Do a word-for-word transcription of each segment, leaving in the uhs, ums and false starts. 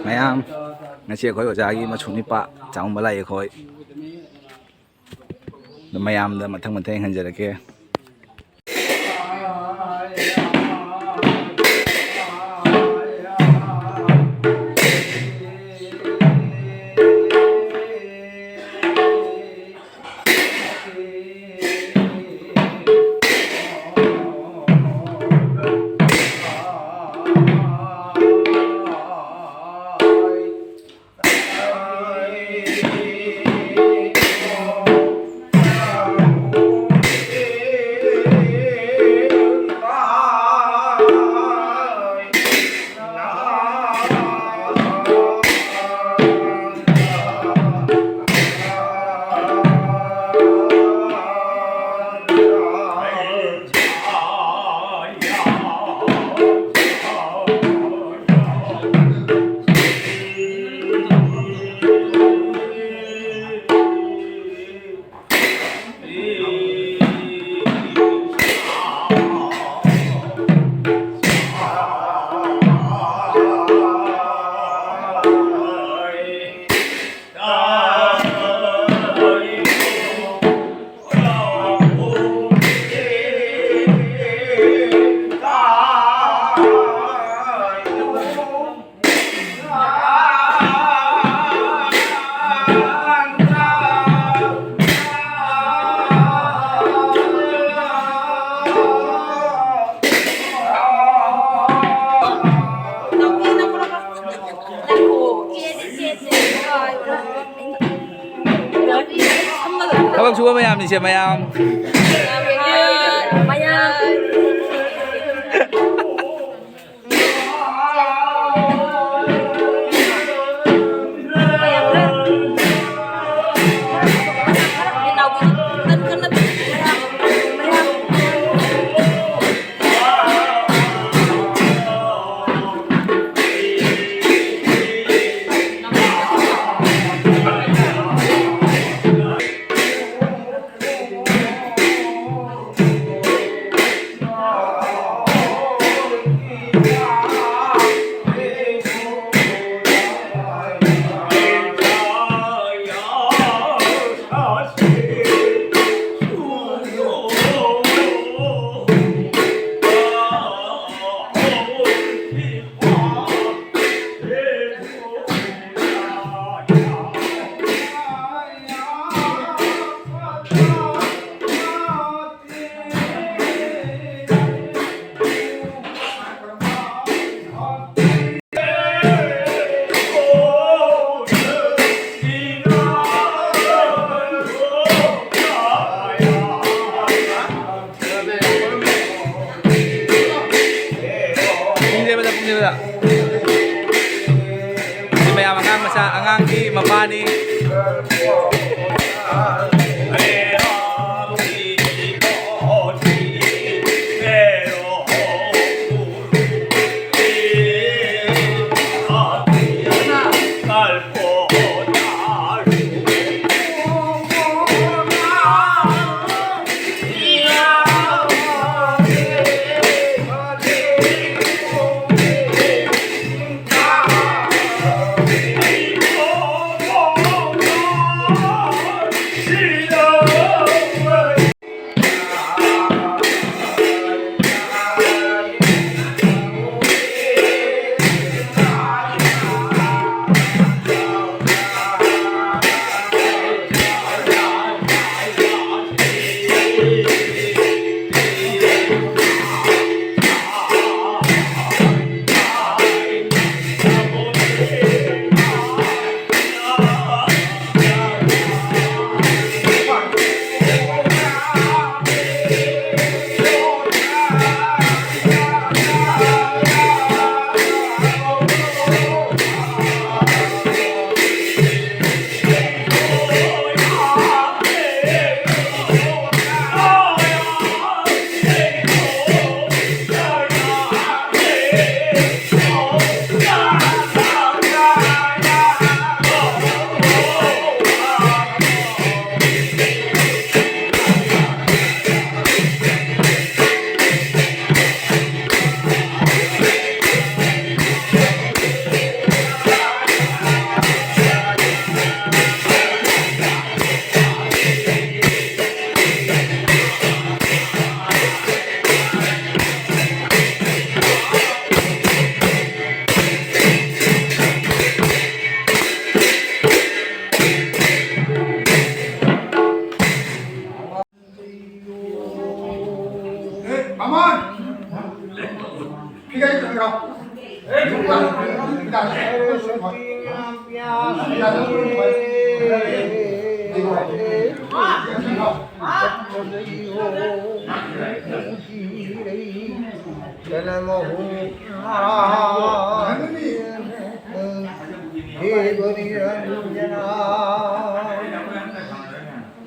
ꯃꯌꯥꯝ, ꯉꯁꯤ ꯑꯩꯈꯣꯏ ꯑꯣꯖꯥꯒꯤ ꯃꯁꯨ ꯅꯨꯄꯥ ꯆꯥꯎꯝꯕ ꯂꯥꯛꯏ ꯑꯩꯈꯣꯏ꯫ ꯑꯗꯨ ꯃꯌꯥꯝꯗ ꯃꯊꯪ ꯃꯊꯪ ꯍꯟꯖꯔꯛꯀꯦ꯫ ꯊꯕꯛ ꯁꯨꯕ ꯃꯌꯥꯝꯅꯤꯁꯦ, ꯃꯌꯥꯝ꯫ ꯃꯌꯥꯝ꯫ ꯃꯌꯥꯝ ꯑꯉꯥꯡ ꯃꯆꯥ, ꯑꯉꯥꯡꯒꯤ ꯃꯄꯥꯅꯤ꯫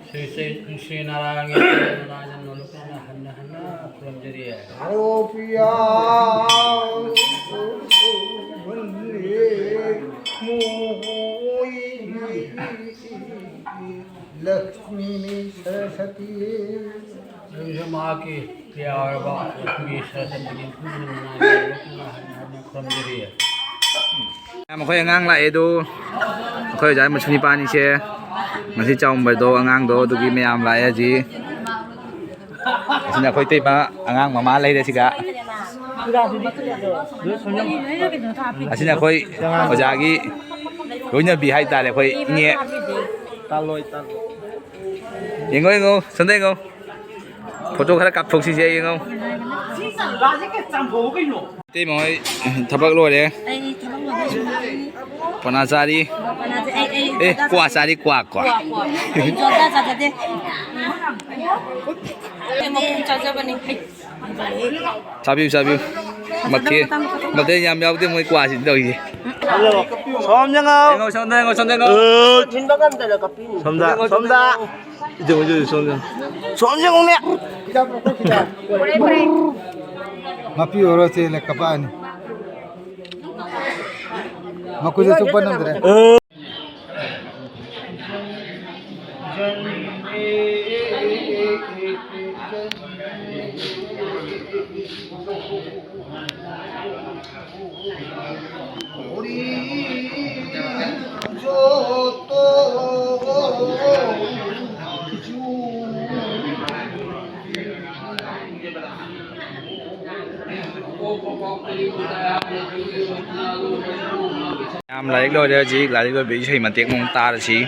ꯁ꯭ꯔꯤ ꯁ꯭ꯔꯤ ꯅꯥꯔꯥꯌꯟꯒꯤ ꯅꯥꯔꯥꯌꯟ ꯂꯣꯀꯅ ꯍꯟꯅ ꯍꯟꯅ ꯈꯨꯔꯨꯝꯖꯔꯤ꯫ ꯂꯛꯁꯃꯤ ꯁꯔꯁꯇꯤ꯫ ꯑꯗꯨꯁꯨ ꯃꯍꯥꯛꯀꯤ ꯄ꯭ꯔꯤꯌꯥ ꯑꯣꯏꯔꯕ ꯂꯛꯁꯃꯤ ꯁꯔꯁꯇꯤꯒꯤ ꯃꯈꯣꯏ ꯑꯉꯥꯡ ꯂꯥꯛꯑꯦ ꯑꯗꯨ ꯑꯩꯈꯣꯏ ꯑꯉꯥꯡ ꯂꯥꯛꯑꯦ ꯑꯗꯨ ꯑꯩꯈꯣꯏ ꯑꯣꯖꯥ ꯃꯁꯨ ꯅꯤꯄꯥꯅꯤꯁꯦ ꯉꯁꯤ ꯆꯥꯎꯝꯕꯗꯣ ꯑꯉꯥꯡꯗꯣ ꯑꯗꯨꯒꯤ ꯃꯌꯥꯝ ꯂꯥꯛꯑꯦ ꯍꯧꯖꯤꯛ꯫ ꯑꯁꯤꯅ ꯑꯩꯈꯣꯏ ꯇꯩꯃ ꯑꯉꯥꯡ ꯃꯃꯥ ꯂꯩꯔꯦ ꯁꯤꯒ꯫ ꯑꯁꯤꯅ ꯑꯩꯈꯣꯏ ꯑꯣꯖꯥꯒꯤ ꯂꯣꯏꯅꯕꯤ ꯍꯥꯏꯇꯥꯔꯦ ꯑꯩꯈꯣꯏ ꯏꯅꯦ꯫ ꯌꯦꯡꯉꯣ ꯌꯦꯡꯉꯣ ꯁꯣꯝꯗ ꯌꯦꯡꯉꯣ꯫ ꯐꯣꯇꯣ ꯈꯔ ꯀꯥꯞꯊꯣꯛꯁꯤꯁꯦ ꯌꯦꯡꯉꯣ꯫ ꯏꯇꯩꯃ ꯍꯣꯏ ꯊꯕꯛ ꯂꯣꯏꯔꯦ꯫ ꯑꯩ ꯊꯕꯛ ꯂꯣꯏꯔꯦ꯫ ꯄꯅꯥ ꯆꯥꯔꯤ꯫ ꯑꯩ, ꯑꯩ, ꯑꯦ, ꯀ꯭ꯋꯥ ꯆꯥꯔꯤ, ꯀ꯭ꯋꯥ, ꯀ꯭ꯋꯥ꯫ ꯀ꯭ꯋꯥ, ꯀ꯭ꯋꯥ꯫ ꯑꯩ ꯖꯣꯔꯗꯥ ꯆꯥꯖꯗꯦ꯫ ꯑꯩ ꯃꯈꯣꯡ ꯆꯥꯖꯕꯅꯤ꯫ ꯆꯥꯕꯤꯌꯨ, ꯆꯥꯕꯤꯌꯨ꯫ ꯃꯊꯦꯜ, ꯃꯊꯦꯜ ꯌꯥꯝ ꯌꯥꯎꯗꯦ ꯃꯣꯏ ꯀ꯭ꯋꯥꯁꯤꯗꯤ ꯇꯧꯔꯤꯁꯦ꯫ ꯁꯣꯝ ꯌꯦꯡꯉꯣ꯫ ꯌꯦꯡꯉꯣ, ꯁꯣꯝꯗ ꯌꯦꯡꯉꯣ, ꯁꯣꯝꯗ ꯌꯦꯡꯉꯣ꯫ ꯁꯣꯝꯗ, ꯁꯣꯝꯗ꯫ ꯁꯣꯝ ꯌꯦꯡꯉꯨꯅꯦ꯫ ꯃꯄꯤ ꯑꯣꯏꯔꯣ ꯆꯦꯜꯂꯦ ꯀꯄꯛꯑꯅꯤ꯫ ꯃꯈꯨꯠꯁꯦ ꯆꯨꯞꯄ ꯅꯝꯗ꯭ꯔꯦ꯫ ꯌꯥꯝ ꯂꯥꯏꯔꯤꯛ ꯂꯣꯏꯔꯦ ꯍꯧꯖꯤꯛ꯫ ꯂꯥꯏꯔꯤꯛ ꯂꯣꯏꯕ ꯏꯁꯩ ꯃꯇꯦꯛ ꯑꯃꯨꯛ ꯇꯥꯔꯁꯤ꯫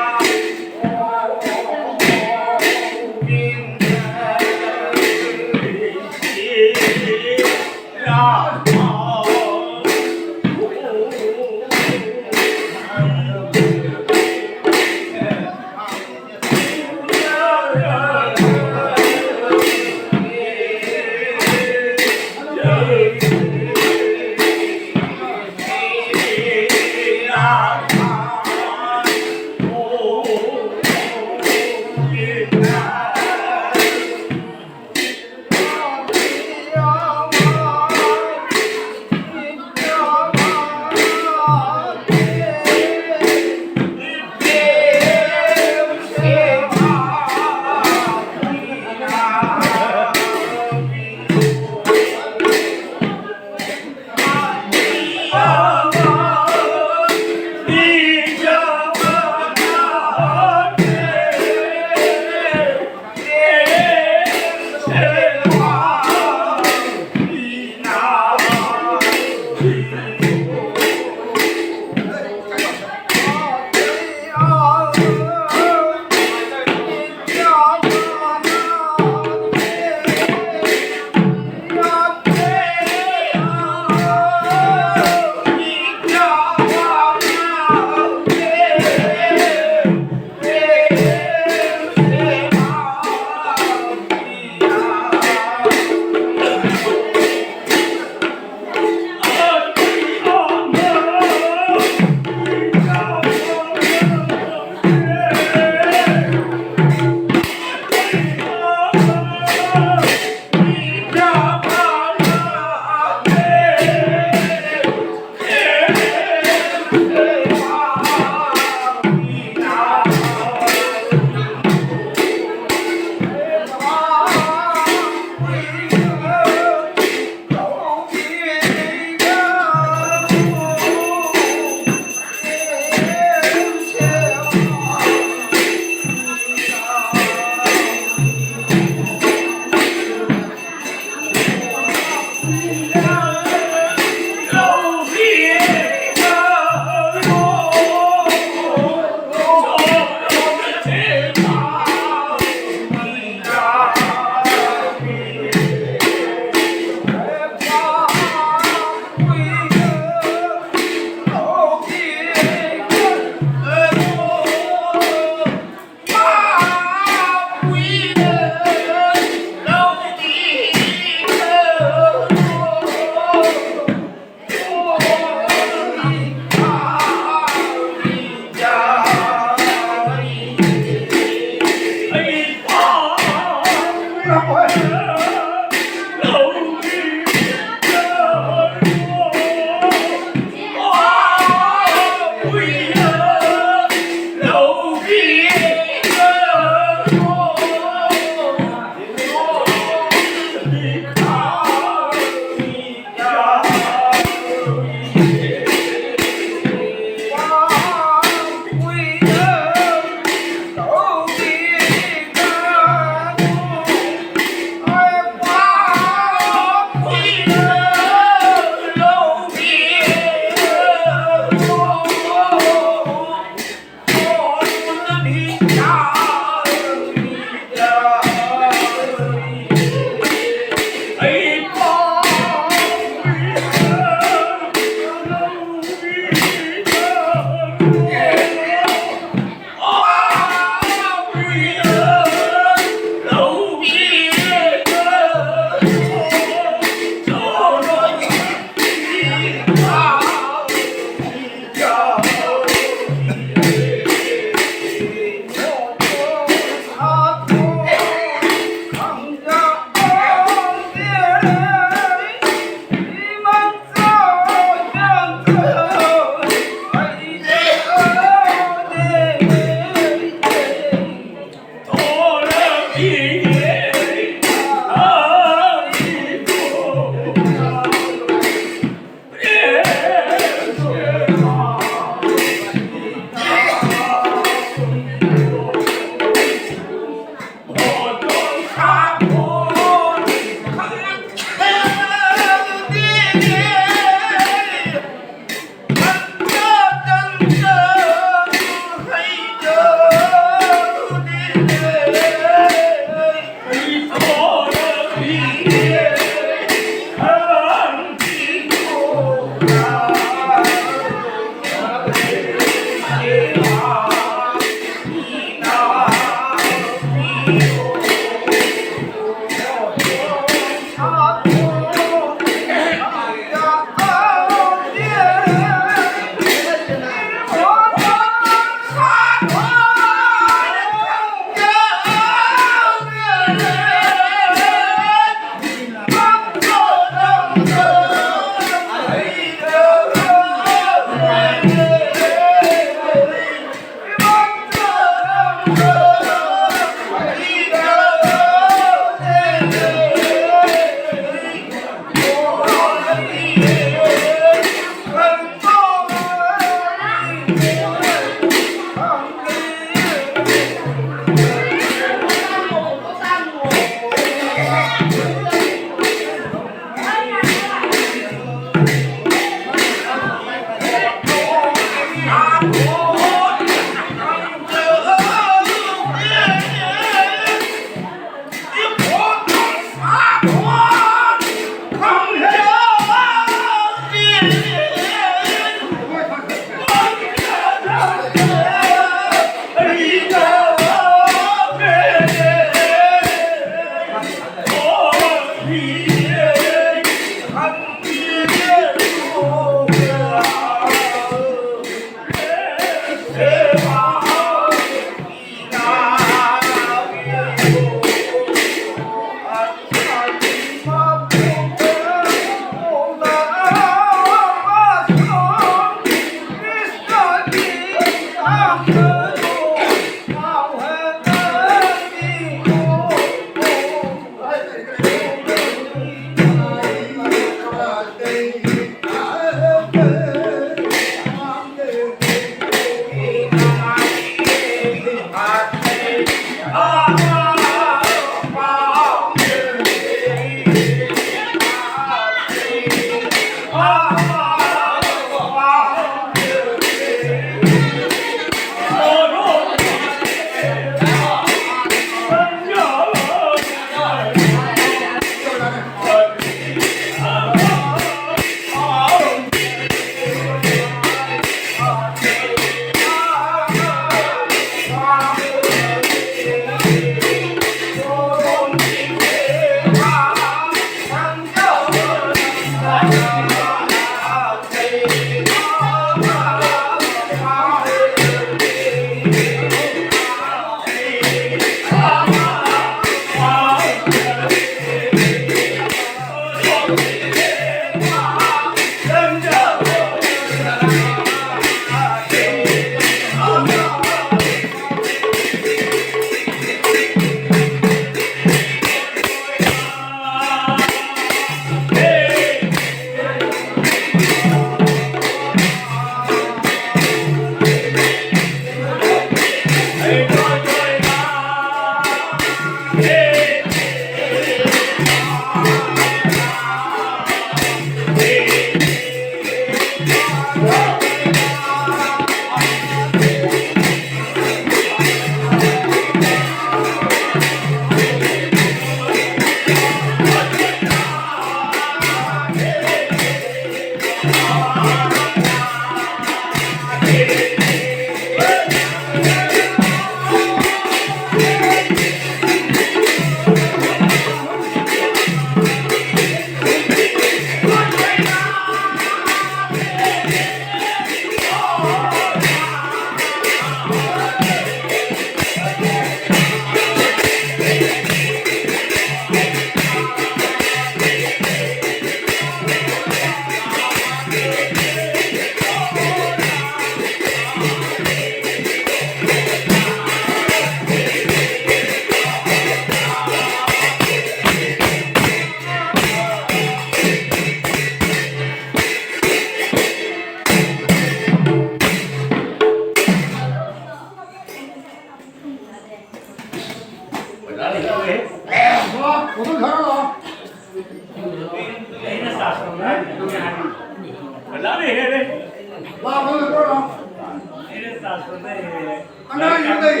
ꯑꯉꯥꯡ ꯌꯨꯝꯗ ꯂꯩ꯫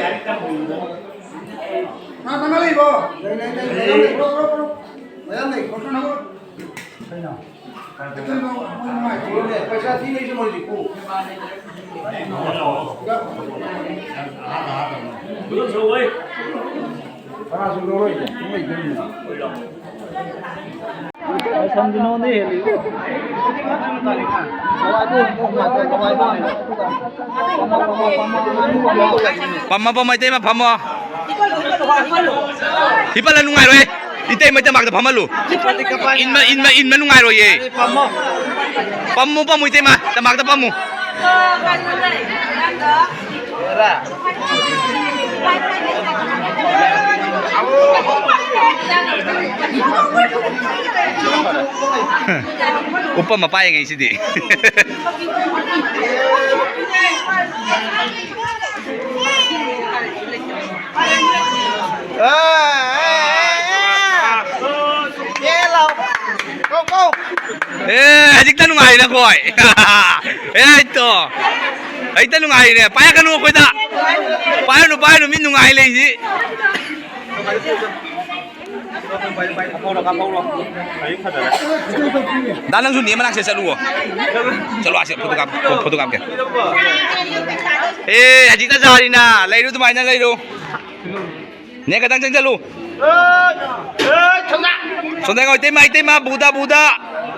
ꯀꯅꯥ ꯀꯅꯥ ꯂꯩꯕꯣ? ꯂꯩ, ꯂꯩ, ꯂꯩ, ꯃꯌꯥꯝ ꯂꯩ, ꯃꯌꯥꯝ ꯂꯩ꯫ ꯀꯩꯅꯣ? ꯄꯩꯁꯥ ꯊꯤ ꯂꯩꯁꯨ ꯃꯣꯏꯗꯤ ꯄꯨ꯫ ꯀꯅꯥꯁꯨ ꯂꯧꯔꯣꯏꯗ, ꯁꯨꯝ ꯂꯩꯗꯣꯏꯅꯤ꯫ ꯄꯝꯃꯣ, ꯄꯝꯃꯣ, ꯏꯇꯩꯃ, ꯄꯝꯃꯣ꯫ ꯍꯤꯞꯄꯜꯂ ꯅꯨꯡꯉꯥꯏꯔꯣꯏ꯫ ꯏꯇꯩꯃ ꯇꯝꯄꯥꯛꯇ ꯐꯝꯍꯜꯂꯨ꯫ ꯏꯟꯕ, ꯏꯟꯕ, ꯏꯟꯕ ꯅꯨꯡꯉꯥꯏꯔꯣꯏꯌꯦ꯫ ꯄꯝꯃꯨ, ꯄꯝꯃꯨ, ꯏꯇꯩꯃ, ꯇꯝꯄꯥꯛꯇ ꯄꯝꯃꯨ꯫ ꯎꯞꯄ ꯃꯄꯥ ꯌꯦꯡꯉꯛꯏꯁꯤꯗꯤ꯫ ꯑꯦ, ꯑꯦ, ꯑꯦ, ꯑꯦ꯫ ꯑꯦ, ꯂꯥꯎ꯫ ꯀꯧ, ꯀꯧ꯫ ꯑꯦ, ꯍꯧꯖꯤꯛꯇ ꯅꯨꯡꯉꯥꯏꯔꯦ ꯅꯈꯣꯏ꯫ ꯑꯦ, ꯑꯩꯇꯣ꯫ ꯍꯧꯖꯤꯛꯇ ꯅꯨꯡꯉꯥꯏꯔꯦ꯫ ꯄꯥꯏꯔꯛꯀꯅꯨ ꯑꯩꯈꯣꯏꯗ꯫ ꯄꯥꯏꯔꯨꯅꯨ, ꯄꯥꯏꯔꯨꯅꯨ, ꯃꯤ ꯅꯨꯡꯉꯥꯏ ꯂꯩꯁꯤ꯫ ꯗꯥ, ꯅꯪꯁꯨ ꯅꯦ ꯃꯅꯥꯛꯁꯦ ꯆꯠꯂꯨꯋꯣ꯫ ꯆꯠꯂꯣ, ꯑꯁꯦ ꯐꯣꯇꯣ ꯀꯥꯞ-, ꯐꯣꯇꯣ ꯀꯥꯞꯀꯦ꯫ ꯑꯦ, ꯍꯧꯖꯤꯛꯇ ꯖꯥꯔꯤꯅ꯫ ꯂꯩꯔꯨ, ꯑꯗꯨꯃꯥꯏꯅ ꯂꯩꯔꯨ꯫ ꯅꯦ, ꯈꯇꯪ ꯆꯪꯁꯜꯂꯨ꯫ ꯁꯣꯝꯗ ꯌꯦꯡꯉꯣ, ꯏꯇꯩꯃ, ꯏꯇꯩꯃ, ꯕꯨꯗ, ꯕꯨꯗ꯫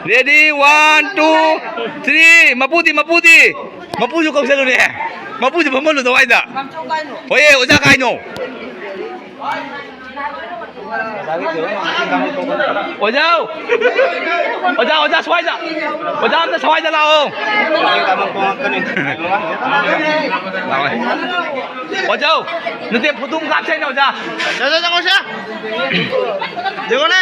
Ready, one, two, three꯫ ꯃꯄꯨꯗꯤ, ꯃꯄꯨꯗꯤ꯫ ꯃꯄꯨꯁꯨ ꯀꯧꯁꯜꯂꯨꯅꯦ꯫ ꯃꯄꯨꯁꯨ ꯐꯝꯍꯜꯂꯨ ꯑꯗꯨꯋꯥꯏꯗ꯫ ꯍꯣꯏꯌꯦ, ꯑꯣꯖꯥ ꯀꯥꯏꯅꯣ? ꯑꯣꯖꯥ! ꯑꯣꯖꯥ, ꯑꯣꯖꯥ, ꯁ꯭ꯋꯥꯏꯗ! ꯑꯣꯖꯥ, ꯑꯝꯇ ꯁ꯭ꯋꯥꯏꯗ ꯂꯥꯛꯑꯣ! ꯂꯥꯛꯑꯣ꯫ ꯑꯣꯖꯥ, ꯅꯠꯇꯦ, ꯐꯣꯇꯣ ꯑꯃ ꯀꯥꯞꯁꯦ ꯍꯥꯏꯅ, ꯑꯣꯖꯥ꯫ ꯆꯪꯉꯣ, ꯆꯪꯉꯣ, ꯁꯦ꯫ ꯌꯦꯡꯉꯣꯅꯦ꯫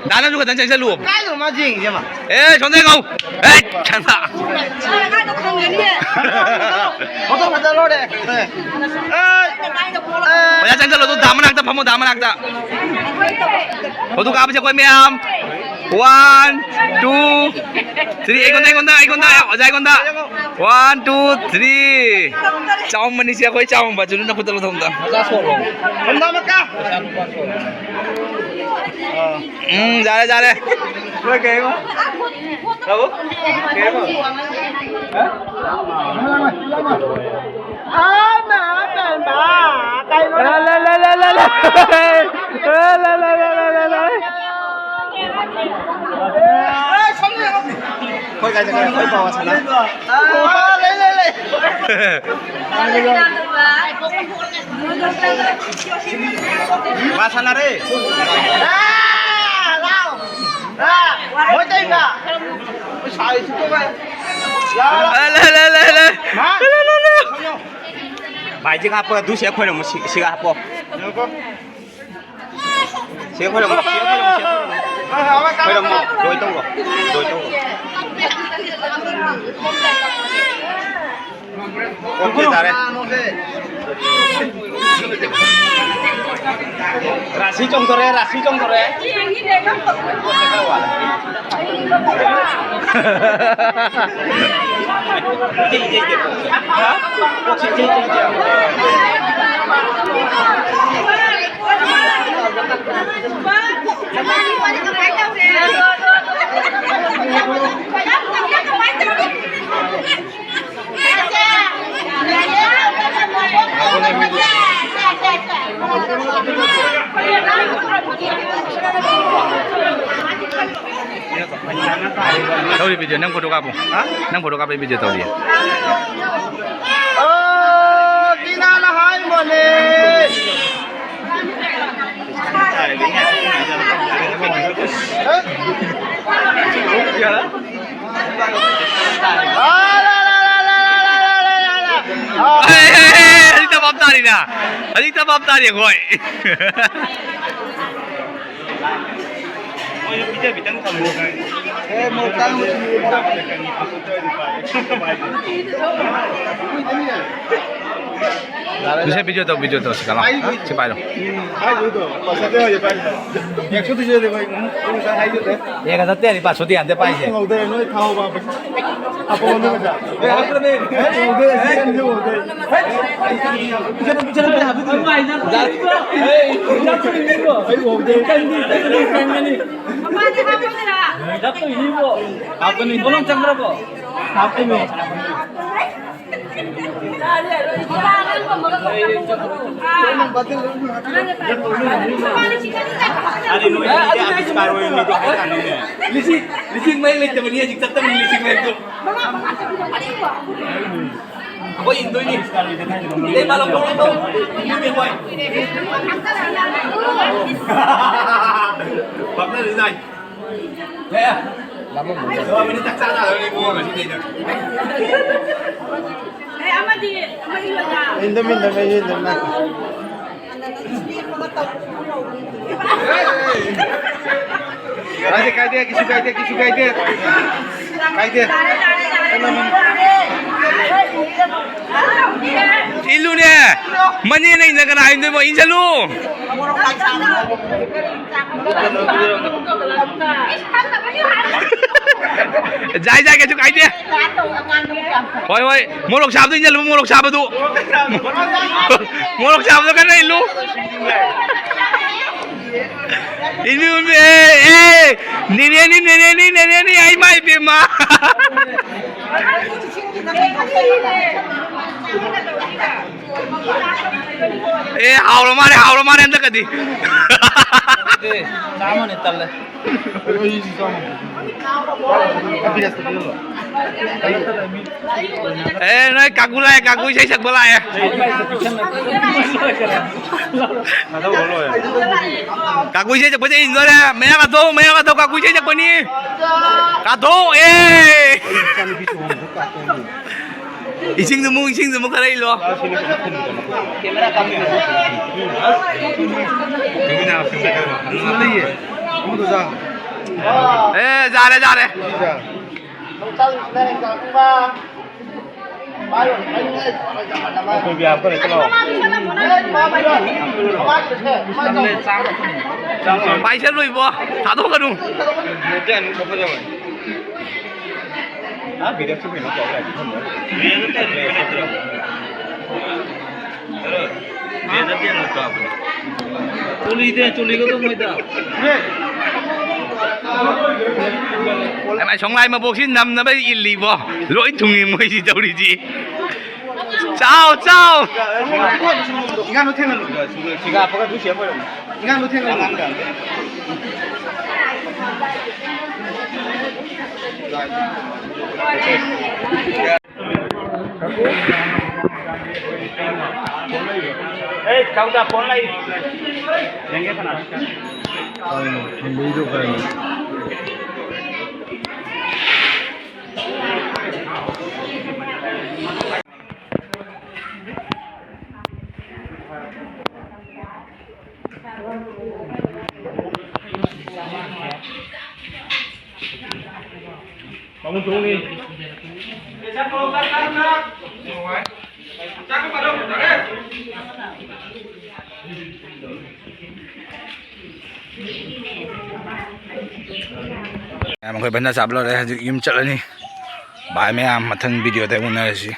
ꯗꯥ, ꯅꯪꯁꯨ ꯈꯇꯪ ꯆꯪꯁꯜꯂꯨ꯫ ꯀꯥꯏꯗꯅꯣ ꯃꯥ ꯌꯦꯡꯉꯤꯁꯦ, ꯃꯥ? ꯑꯦ, ꯁꯣꯝꯗ ꯌꯦꯡꯉꯣ꯫ ꯑꯦ, ꯁꯣꯝꯗ꯫ ꯐꯣꯇꯣ ꯐꯖ ꯂꯣꯏꯔꯦ꯫ ꯑꯦ꯫ ꯑꯦ꯫ ꯆꯪꯁꯜꯂꯣ, ꯑꯗꯨ ꯗꯥꯝ ꯃꯅꯥꯛꯇ ꯐꯝꯃꯣ, ꯗꯥꯝ ꯃꯅꯥꯛꯇ꯫ ꯐꯣꯇꯣ ꯀꯥꯞꯄꯁꯦ ꯑꯩꯈꯣꯏ ꯃꯌꯥꯝ꯫ One, two, three. ꯑꯩꯉꯣꯟꯗ, ꯑꯩꯉꯣꯟꯗ, ꯑꯩꯉꯣꯟꯗ, ꯑꯣꯖꯥ ꯑꯩꯉꯣꯟꯗ꯫ One, two, three. ꯆꯥꯎꯃꯟꯅꯤꯁꯦ ꯑꯩꯈꯣꯏ ꯆꯥꯎꯃꯟꯕ꯫ ꯖꯨꯅꯨ ꯅꯈꯨꯠꯇ ꯂꯧꯊꯣꯛ ꯑꯝꯇ꯫ ꯃꯆꯥ ꯁꯣꯛꯂꯣ꯫ ꯎꯝ, ꯌꯥꯔꯦ, ꯌꯥꯔꯦ꯫ ꯂꯣꯏ ꯀꯩꯕ? ꯇꯥꯕꯣ? ꯀꯩꯕ? ꯍꯥ? ꯂꯥ, ꯂꯥ, ꯂꯥ, ꯂꯥ, ꯂꯥ, ꯂꯥ꯫ ꯂꯥ, ꯂꯥ, ꯂꯥ, ꯂꯥ, ꯂꯥ, ꯂꯥ꯫ ꯑꯩꯈꯣꯏ ꯀꯥꯏ ꯆꯠꯈ꯭ꯔꯦ? ꯑꯩꯈꯣꯏ ꯄꯥꯎ ꯁꯥꯟꯅ꯫ ꯑꯥ, ꯂꯩ, ꯂꯩ, ꯂꯩ꯫ ꯃꯥ ꯁꯥꯟꯅꯔꯦ꯫ ꯑꯥ, ꯂꯥꯎ꯫ ꯑꯥ, ꯃꯣꯏ ꯇꯩꯅ꯫ ꯄꯩꯁꯥ ꯂꯩꯇꯦ ꯚꯥꯏ꯫ ꯂꯥꯎ, ꯂꯥꯎ꯫ ꯑ, ꯂꯥ, ꯂꯥ, ꯂꯥ, ꯂꯥ꯫ ꯃꯥ꯫ ꯂꯥ, ꯂꯥ, ꯂꯥ꯫ ꯚꯥꯏ, ꯁꯤꯒ ꯍꯥꯞꯄꯣ, ꯑꯗꯨ ꯁꯤ ꯑꯩꯈꯣꯏꯔꯣꯝ ꯁꯤ-, ꯁꯤꯒ ꯍꯥꯞꯄꯣ꯫ ꯉꯥꯏꯈꯣ꯫ ꯁꯤ ꯑꯩꯈꯣꯏꯔꯣꯝ, ꯁꯤ ꯑꯩꯈꯣꯏꯔꯣꯝ, ꯁꯤ ꯑꯩꯈꯣꯏꯔꯣꯝ꯫ ꯑꯩꯈꯣꯏꯔꯣꯝ, ꯂꯣꯏ ꯇꯧꯔꯣ꯫ ꯂꯣꯏ ꯇꯧꯔꯣ꯫ OK ꯇꯥꯔꯦ꯫ ꯔꯥꯁꯤ ꯆꯣꯡꯗꯣꯔꯦ, ꯔꯥꯁꯤ ꯆꯣꯡꯗꯣꯔꯦ꯫ ꯇꯧꯔꯤ video, ꯅꯪ photo ꯀꯥꯞꯄꯨ꯫ ꯍꯥ? ꯅꯪ photo ꯀꯥꯞꯄꯩ video ꯇꯧꯔꯤ꯫ ꯑꯣ, ꯀꯤꯅꯥꯅ ꯍꯥꯏꯕꯅꯦ꯫ ꯑꯦ, ꯑꯦ, ꯑꯦ, ꯍꯧꯖꯤꯛꯇ ꯚꯥꯞ ꯇꯥꯔꯤꯅ꯫ ꯍꯧꯖꯤꯛꯇ ꯚꯥꯞ ꯇꯥꯔꯤ ꯑꯩꯈꯣꯏ꯫ ꯃꯣꯏꯁꯨ ꯄꯤꯖ ꯄꯤꯊꯛ ꯊꯝꯃꯣ꯫ ꯑꯦ, ꯃꯣꯏ ꯇꯥꯡꯕꯁꯤꯡꯗꯨ ꯇꯨꯁꯦ, video ꯇꯧ, video ꯇꯧ, ꯁꯤ ꯀꯅꯥ? ꯁꯤ ꯄꯥꯏꯔꯣ꯫ ꯍꯥꯏꯗꯣꯏꯗꯣ, ꯄꯩꯁꯥꯗꯤ ꯍꯧꯖꯤꯛ ꯄꯥꯏꯔꯣ꯫ ꯑꯦꯛꯁꯣꯗꯨꯁꯨ ꯌꯥꯗꯦ, ꯚꯥꯏ꯫ ꯎꯝ, ꯎꯝ, ꯉꯁꯥꯏ ꯍꯥꯏꯗꯣꯏꯅꯦ꯫ ꯑꯦ, ꯅꯠꯇꯦ, ꯂꯨꯄꯥ ꯁꯣꯗꯤ ꯌꯥꯟꯗꯦ ꯄꯥꯏꯁꯦ꯫ ꯉꯧꯗꯦ, ꯅꯣꯏ ꯊꯥꯎ ꯍꯥꯞꯄ꯫ ꯍꯥꯞꯄ ꯉꯝꯗꯦ ꯄꯩꯁꯥ꯫ ꯑꯦ, ꯍꯥꯞꯇ꯭ꯔꯃꯦ꯫ ꯑꯦ, ꯉꯧꯗꯦ, ꯁꯤ ꯑꯅꯤꯁꯨ ꯉꯧꯗꯦ꯫ ꯑꯩ ꯉꯧꯗꯦ꯫ ꯃꯃꯥꯗꯤ ꯍꯥꯞꯄꯗꯨꯔꯥ? ꯍꯥꯞꯄꯅꯤ꯫ ꯃꯅꯨꯡ ꯆꯪꯈ꯭ꯔꯕꯣ? ꯍꯥꯞꯄꯅꯤ꯫ ꯑꯔꯦ, ꯅꯣꯏ ꯑꯅꯤꯗꯤ ꯑꯥꯔꯇꯤꯁ ꯀꯥꯔꯣꯏ ꯃꯤꯗꯣ ꯍꯥꯏꯇꯥꯔꯦꯅꯦ꯫ ꯂꯤꯁꯤꯡ, ꯂꯤꯁꯤꯡ ꯃꯔꯤ ꯂꯩꯇꯕꯅꯤ, ꯍꯧꯖꯤꯛ ꯆꯠꯇꯕꯅꯤ ꯂꯤꯁꯤꯡ ꯃꯔꯤꯗꯣ꯫ ꯑꯩꯈꯣꯏ ꯏꯟꯗꯣꯏꯅꯤ꯫ ꯏꯇꯩ ꯃꯥ ꯂꯧꯊꯣꯛ, ꯂꯧꯊꯣꯛ꯫ ꯏꯟꯗꯣꯏꯅꯤ ꯑꯩꯈꯣꯏ꯫ ꯄꯥꯛꯅꯔꯤꯗꯥꯏ꯫ ꯑꯦ, ꯂꯥꯃꯝꯃꯅꯤ꯫ ꯂꯥꯃꯝꯃꯅꯤ, ꯆꯥꯛ ꯆꯥ ꯇꯥꯔꯕꯅꯤ ꯏꯕꯨꯡꯉꯣ ꯉꯁꯤꯗꯩꯗ꯫ ꯑꯦ, ꯑꯃꯗꯤ, ꯑꯃꯗꯤ ꯂꯣꯏꯔꯦ꯫ ꯏꯟꯗꯝ, ꯏꯟꯗꯝ, ꯑꯩ ꯏꯟꯗꯝ, ꯅꯪ꯫ ꯀꯥꯏꯗꯦ, ꯀꯥꯏꯗꯦ, ꯀꯩꯁꯨ ꯀꯥꯏꯗꯦ, ꯀꯩꯁꯨ ꯀꯥꯏꯗꯦ꯫ ꯀꯥꯏꯗꯦ꯫ ꯏꯜꯂꯨꯅꯦ, ꯃꯅꯦꯅ ꯏꯟꯅ ꯀꯅꯥ ꯏꯟꯗꯣꯏꯕ? ꯏꯟꯁꯜꯂꯨ꯫ ꯖꯥꯏ, ꯖꯥꯏ, ꯀꯩꯁꯨ ꯀꯥꯏꯗꯦ꯫ ꯍꯣꯏ, ꯍꯣꯏ, ꯃꯣꯔꯣꯛ ꯁꯥꯕꯗꯨ ꯏꯟꯖꯜꯂꯨ, ꯃꯣꯔꯣꯛ ꯁꯥꯕꯗꯨ꯫ ꯃꯣꯔꯣꯛ ꯁꯥꯕꯗꯨ ꯀꯟꯅ ꯏꯜꯂꯨ꯫ ꯏꯜꯂꯨ, ꯏꯜꯂꯨ, ꯑꯦ, ꯑꯦ, ꯅꯦꯅꯦꯅꯤ, ꯅꯦꯅꯦꯅꯤ, ꯅꯦꯅꯦꯅꯤ, ꯑꯩ ꯃꯥꯏ ꯄꯦꯝꯃ꯫ ꯑꯦ, ꯍꯥꯎꯔ ꯃꯥꯜꯂꯦ, ꯍꯥꯎꯔ ꯃꯥꯜꯂꯦ ꯍꯟꯗꯛꯀꯗꯤ꯫ ꯅꯠꯇꯦ, ꯆꯥꯝꯃꯅꯦ, ꯇꯜꯂꯦ꯫ ꯑꯦ, ꯅꯣꯏ ꯀꯥꯀꯨ ꯂꯥꯛꯑꯦ, ꯀꯥꯀꯨ ꯏꯁꯩ ꯁꯛꯄ ꯂꯥꯛꯑꯦ꯫ ꯀꯥꯀꯨ ꯏꯁꯩ ꯁꯛꯄꯁꯦ ꯏꯟꯗꯣꯔꯦ꯫ ꯃꯌꯥ ꯀꯥꯊꯣꯛ, ꯃꯌꯥ ꯀꯥꯊꯣꯛ, ꯀꯥꯀꯨ ꯏꯁꯩ ꯁꯛꯄꯅꯤ꯫ ꯀꯥꯊꯣꯛ, ꯑꯦ꯫ ꯏꯁꯤꯡꯗꯨ ꯑꯃꯨꯛ, ꯏꯁꯤꯡꯗꯨ ꯑꯃꯨꯛ ꯈꯔ ꯏꯜꯂꯣ꯫ ꯑꯦ, ꯌꯥꯔꯦ, ꯌꯥꯔꯦ꯫ ꯄꯥꯏꯁꯜꯂꯨ ꯏꯕꯣ, ꯊꯥꯗꯣꯛꯀꯅꯨ꯫ ꯆꯣꯂꯤꯗꯦ, ꯆꯣꯂꯤꯒꯗꯧ ꯃꯣꯏꯗ꯫ ꯑꯦ ꯚꯥꯏ, ꯁꯣꯡꯂꯥꯏ ꯃꯕꯣꯛꯁꯤ ꯅꯝꯅꯕ ꯏꯜꯂꯤꯕꯣ? ꯂꯣꯏ ꯊꯨꯡꯉꯤ ꯃꯣꯏꯁꯤ ꯇꯧꯔꯤꯁꯤ꯫ ꯆꯥꯎ, ꯆꯥꯎ꯫ ꯏꯉꯥꯡꯗꯣ ꯊꯦꯡꯅꯅꯨ꯫ ꯁꯤꯒꯥ ꯍꯥꯞꯄꯒ ꯑꯗꯨ ꯁꯦꯝ ꯑꯣꯏꯔꯝꯅꯤ꯫ ꯏꯉꯥꯡꯗꯣ ꯊꯦꯡꯅꯅꯨ꯫ ꯑꯦ, ꯆꯥꯎꯗ ꯐꯣꯟ ꯂꯩ꯫ ꯌꯦꯡꯒꯦ ꯀꯅꯥ? ꯍꯪꯕꯩꯗꯣ ꯀꯔꯤ? ꯃꯌꯥꯝ ꯑꯩꯈꯣꯏ ꯐꯖꯅ ꯆꯥꯕ ꯂꯣꯏꯔꯦ, ꯍꯧꯖꯤꯛ ꯌꯨꯝ ꯆꯠꯂꯅꯤ꯫ ꯕꯥꯏ ꯃꯌꯥꯝ, ꯃꯊꯪ ꯚꯤꯗꯤꯑꯣꯗ ꯎꯅꯔꯁꯤ꯫